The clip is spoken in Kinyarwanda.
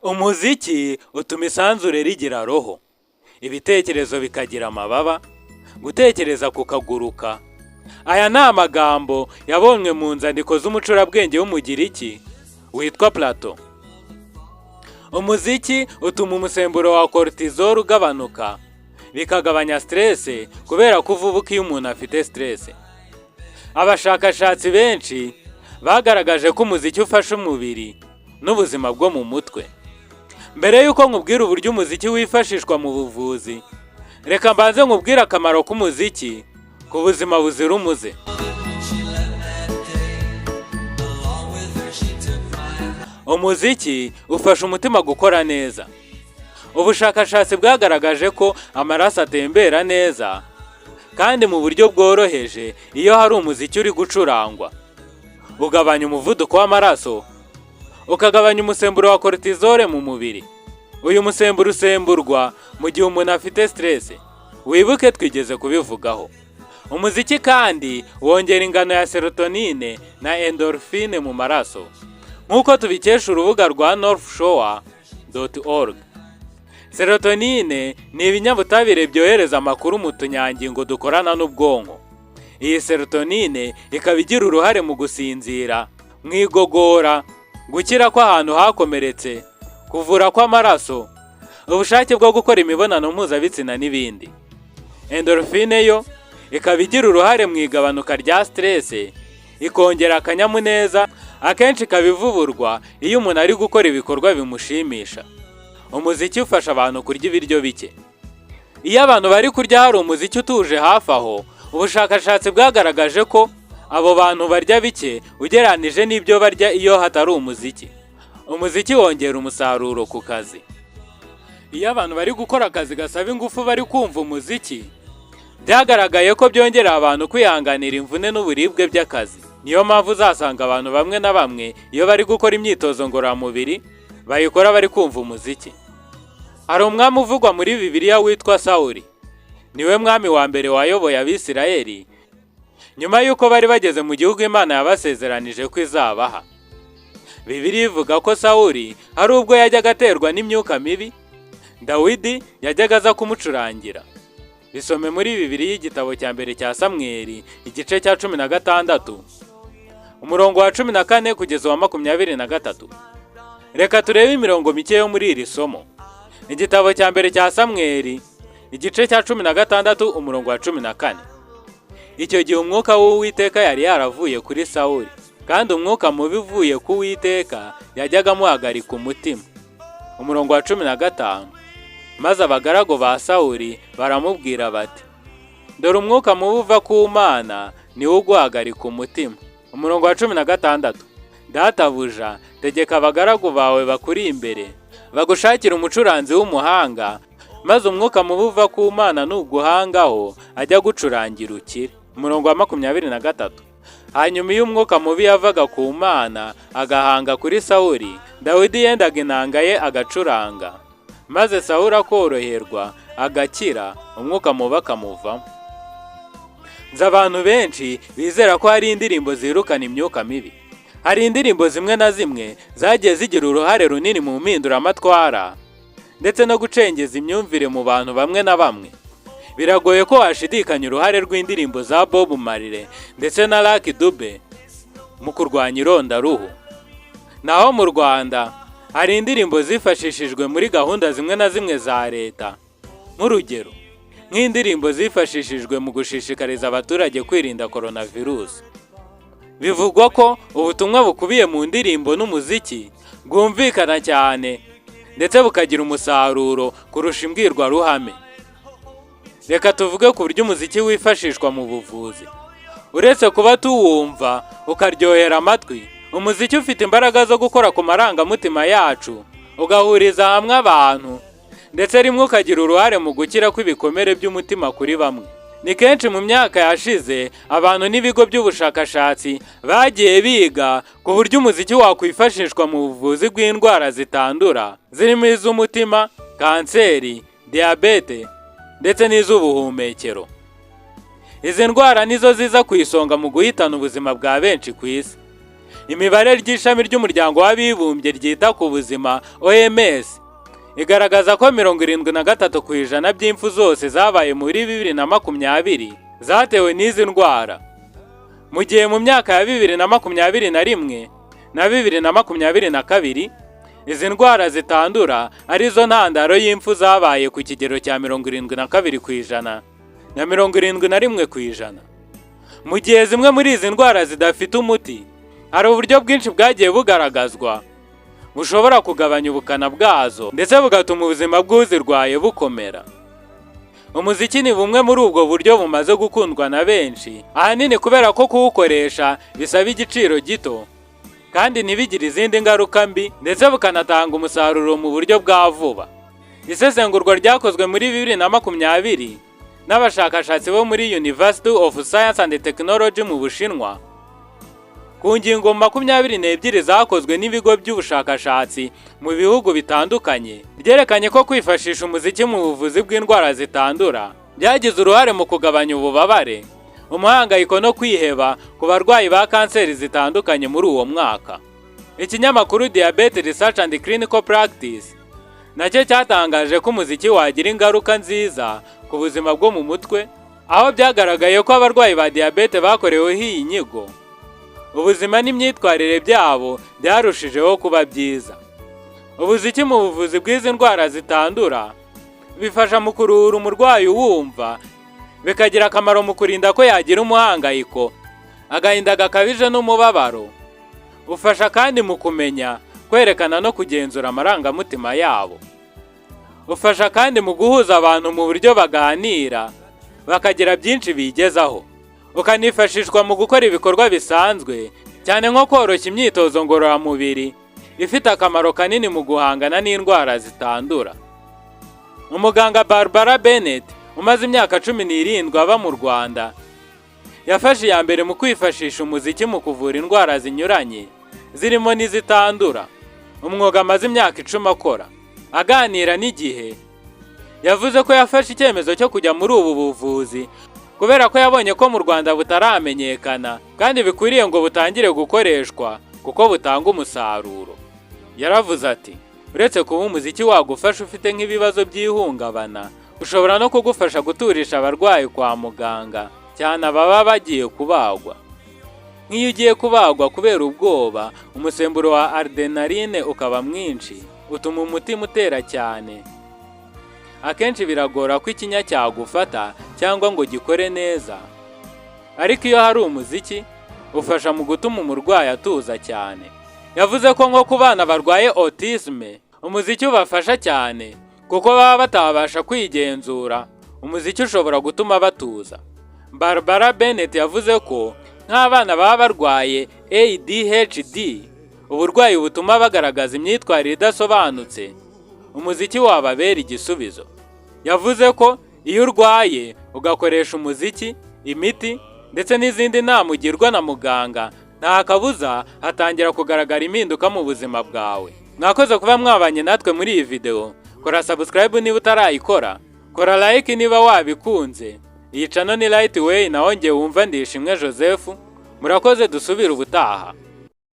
Umuziki utuma isanzure rigira roho, ibitekerezo bikagira amababa, gutekereza kukaguruka. Aya ni amagambo yabonywe mu nzandiko z'umucurabwenge w'Umugiriki witwa Plato. Umuziki utuma umusemburo wa cortisol ugabanuka, bikagabanya stress, kubera ko uvubuka iyo umuntu afite stress. Abashakashatsi benshi bagaragaje ko umuziki ufasha umubiri n'ubuzima bwo mu mutwe. Mbere y'uko nkubwira uburyo umuziki wifashishwa mu buvuzi, reka mbanze nkubwire akamaro k'umuziki ku buzima buzira umuze. She left that day. Along with her, she took my Umuziki ufasha umutima gukora neza. Ubushakashatsi bwagaragaje ko amaraso atembera neza kandi mu buryo bworoheje iyo hari umuziki uri gucurangwa. Ugabanya umuvuduko w'amaraso, ukagabanya umusemburo wa cortisol mu mubiri. Uyu musemburo usemburwa mu gihe umuntu afite stress. Wibuke twigeze kubivugaho. Umuziki kandi wongera ingano ya serotonine na endorphine mu maraso, nk'uko tubikesha urubuga rwa northshore.org. Serotonine ni ibinyabutabire byohereza amakuru mu tunyangingo dukorana n'ubwonko. Iyi serotonine ikaba igira uruhare mu gusinzira, mu igogora, gukira kw'ahantu hakomeretse, kuvura kw'amaraso, ubushake bwo gukora imibonano mpuzabitsina n'ibindi. Endorphine yo ikaba igira uruhare mu igabanuka rya stress, ikongera akanyamuneza, akenshi ikaba ivuburwa iyo umuntu ari gukora ibikorwa bimushimisha. Umuziki ufasha abantu kurya ibiryo bike. Iyo abantu bari kurya hari umuziki utuje hafi aho, ubushakashatsi bwagaragaje ko abo bantu barya bike ugereranije n'ibyo barya iyo hatari umuziki. Umuziki wongera umusaruro ku kazi. Iyo abantu bari gukora akazi gasaba ingufu bari kumva umuziki, byagaragaye ko byongerera abantu kwihanganira imvune n'uburibwe by'akazi. Niyo mpamvu uzasanga abantu bamwe na bamwe iyo bari gukora imyitozo ngororamubiri bayikora bari kumva umuziki. Hari umwami uvugwa muri Bibiliya witwa Sawuli. Niwe mwami wa mbere wayoboye Abisirayeli nyuma y'uko bari bageze mu gihugu Imana yabasezeranije ko izabaha. Bibiliya ivuga ko Sawuli hari ubwo yajyaga aterwa n'imyuka mibi, Dawidi yajyaga aza kumucurangira. Bisome muri Bibiliya, igitabo cya mbere cya Samweli, igice cya 16, umurongo wa 14 kugeza uwa 23. Reka turebe imirongo mike yo muri iri somo. Igitabo cya mbere cya Samweli, igice cya 16, umurongo wa 14. Icyo gihe umwuka w'Uwiteka yari yaravuye kuri Sawuli, kandi umwuka mubi uvuye ku Uwiteka yajyaga amuhagarika umutima. Umurongo wa 15. Maze abagaragu ba Sawuli baramubwira bati: "Dore umwuka mubi uva ku Mana niwo uguhagarika umutima." Umurongo wa 16. Databuja, tegeka abagaragu bawe bakuri imbere bagushakira umucuranzi w'umuhanga, maze umwuka mubi uva ku Mana nuguhangaho ajya gucurangira ukire. Umurongo wa 23. Hanyuma iyo umwuka mubi yavaga ku Mana agahanga kuri Sawuli, Dawidi yendaga inanga ye agacuranga, maze Sawuli akoroherwa agakira, umwuka mubi akamuvamo. Nzi abantu benshi bizera ko hari indirimbo zirukana imyuka mibi. Hari indirimbo zimwe na zimwe zagiye zigira uruhare runini mu mpinduramatwara ndetse no gucengeza imyumvire mu bantu bamwe na bamwe. Biragoye ko washidikanya uruhare rw'indirimbo za Bob Marley ndetse na Lucky Dube mu kurwanya irondaruhu. Naho mu Rwanda hari indirimbo zifashishijwe muri gahunda zimwe na zimwe za leta, nk'urugero nk'indirimbo zifashishijwe mu gushishikariza abaturage kwirinda coronavirus. Bivugwa ko ubutumwa bukubiye mu ndirimbo n'umuziki bwumvikana cyane ndetse bukagira umusaruro kurusha imbwirwaruhame. Reka tuvuge ku buryo umuziki wifashishwa mu buvuzi. Uretse kuba tuwumva ukaryohera amatwi, umuziki ufite imbaraga zo gukora ku marangamutima yacu, ugahuriza hamwe abantu, ndetse rimwe ukagira uruhare mu gukira kw'ibikomere by'umutima kuri bamwe. Ni kenshi mu myaka yashize abantu n'ibigo by'ubushakashatsi bagiye biga ku buryo umuziki wakwifashishwa mu buvuzi bw'indwara zitandura, zirimo iz'umutima, kanseri, diyabete ndetse n'iz'ubuhumekero. Izi ndwara nizo ziza ku isonga mu guhitana ubuzima bwa benshi ku isi. Imibare ry'ishami ry'Umuryango w'Abibumbye ryita ku buzima, OMS, igaragaza ko 73% by'impfu zose zabaye muri 2020 zatewe n'izi ndwara, mu gihe mu myaka ya 2021 na 2022 izi ndwara zitandura arizo ntandaro y'impfu zabaye ku kigero cya 72% na 71%. Mu gihe zimwe muri izi ndwara zidafite umuti, hari uburyo bwinshi bwagiye bugaragazwa bushobora kugabanya ubukana bwazo ndetse bugatuma ubuzima bw'uzirwaye bukomera. Umuziki ni bumwe muri ubwo buryo bumaze gukundwa na benshi, ahanini kubera ko kuwukoresha bisaba igiciro gito kandi ntibigire izindi ngaruka mbi, ndetse bukanatanga umusaruro mu buryo bwa vuba. Isesengurwa ryakozwe muri 2020 n'abashakashatsi bo muri University of Science and Technology mu Bushinwa ku ngingo 22 zakozwe n'ibigo by'ubushakashatsi mu bihugu bitandukanye, ryerekanye ko kwifashisha umuziki mu buvuzi bw'indwara zitandura byagize uruhare mu kugabanya ububabare, umuhangayiko no kwiheba ku barwayi ba kanseri zitandukanye muri uwo mwaka. Ikinyamakuru Diabetes Research and Clinical Practice nacyo cyatangaje ko umuziki wagira ingaruka nziza ku buzima bwo mu mutwe, aho byagaragaye ko abarwayi ba diyabete bakoreweho iyi nyigo, ubuzima n'imyitwarire byabo byarushijeho kuba byiza. Umuziki mu buvuzi bw'izi ndwara zitandura bifasha mu kuruhura umurwayi uwumva, bikagira akamaro mu kurinda ko yagira umuhangayiko, agahinda gakabije n'umubabaro. Ufasha kandi mu kumenya kwerekana no kugenzura amarangamutima yabo. Ufasha kandi mu guhuza abantu mu buryo baganira, bakagira byinshi bigezaho. Ukanifashishwa mu gukora ibikorwa bisanzwe, cyane nko koroshya imyitozo ngororamubiri ifite akamaro kanini mu guhangana n'indwara zitandura. Umuganga Barbara Bennett, umaze imyaka 17 aba mu Rwanda, yafashe iya mbere mu kwifashisha umuziki mu kuvura indwara zinyuranye zirimo n'izitandura, umwuga amaze imyaka 10 akora. Aganira n'Igihe, yavuze ko yafashe icyemezo cyo kujya muri ubu buvuzi kubera ko yabonye ko mu Rwanda butaramenyekana kandi bikwiriye ngo butangire gukoreshwa kuko butanga umusaruro. Yaravuze ati: "Uretse kuba umuziki wagufasha ufite nk'ibibazo by'ihungabana, ushobora no kugufasha guturisha abarwayi kwa muganga, cyane ababa bagiye kubagwa. Nk'iyo ugiye kubagwa, kubera ubwoba, umusemburo wa adrenaline ukaba mwinshi, utuma umutima utera cyane. Akenshi biragora ko ikinya cyagufata cyangwa ngo gikore neza, ariko iyo hari umuziki ufasha mu gutuma umurwayi atuza cyane." Yavuze ko nko ku bana barwaye autisme umuziki ubafasha cyane, kuko baba batabasha kwigenzura, umuziki ushobora gutuma batuza. Barbara Bennett yavuze ko nk'abana baba barwaye ADHD, uburwayi butuma bagaragaza imyitwarire idasobanutse, umuziki wababera igisubizo. Yavuze ko iyo urwaye ugakoresha umuziki, imiti ndetse n'izindi nama ugirwa na muganga, nta kabuza hatangira kugaragara impinduka mu buzima bwawe. Mwakoze kuba mwabanye natwe muri iyi video. Kora subscribe niba utarayikora, kora like niba wabikunze. Iyi channel ni Right Way, naho njye wumva Ndishimwe Joseph. Murakoze, dusubire ubutaha.